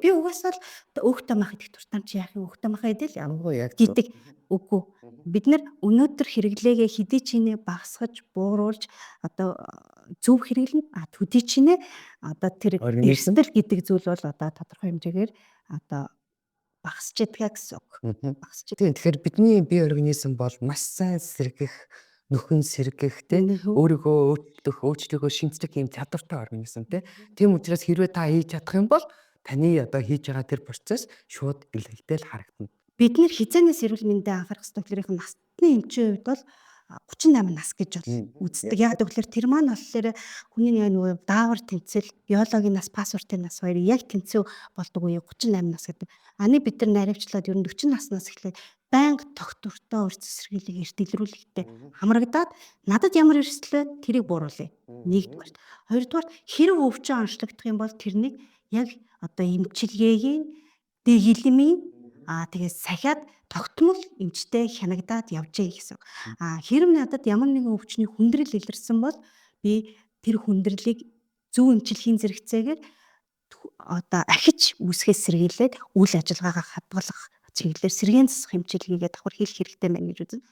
Би угаасаа л өөхтэй мах идэх дуртай чи яах юм, өөхтэй мах идэл Ямгүй яг зөв. гэдэг үгүй. Бид нар өнөөдөр хэрэглээгээ хэдий чинээ багасгаж, бууруулж одоо зөв хэрэглэнэ. А төдий чинээ одоо тэр Организм. эрсдэл гэдэг зүйл бол одоо тодорхой хэмжээгээр одоо багасч идгээ гэсэн үг. Багасч. Тийм, тэгэхээр бидний бие организм бол маш сайн сэргэх, нөхөн сэргэх, тий, өөрийгөө өөрчлөх, өөрчлөгөө шинжлэх юм чадвартай организм, тий. Тийм учраас хэрвээ та хийж чадах юм бол таны одоо хийж байгаа тэр процесс шууд илэрхийлэл харагдана. Бид нэр хизээнээс эрүүл мэндэ анхаарах ёстой гэхлээрийнх нь насны эмчийн хувьд бол 38 нас гэж бол үздэг. Яг тэгэхээр тэр маань болохоор хүний яг нөгөө даавар тэнцэл, биологийн нас, паспортын нас хоёр яг тэнцүү болдог үе 38 нас гэдэг. Аны бид нар наривчлаад ер нь 40 наснаас эхлээд байнга тогтвортой урьд сэргийлийг эрт илрүүлэхтэй хамрагдаад надад ямар эрсдэл вэ? Тэрийг бууруулъя. Нэгдүгээр. Хоёрдугаар, хэрэг өвчин онцлогдох юм бол тэрнийг яг одоо эмчилгээгийн дэглэмийн тэгээд сахиад тогтмол эмчтэй хянагдаад явжээ гэсэн. А хэрэв надад ямар нэгэн өвчний хүндрэл илэрсэн бол би тэр хүндрэлийг зөв эмчилгээний зэрэгцээгээр одоо ахиж үүсгэхээс сэргийлээд үйл ажиллагаагаа хадгалах чиглэлээр сэргээн засах эмчилгээгээ давхар хийх хэрэгтэй байна гэж үзнэ.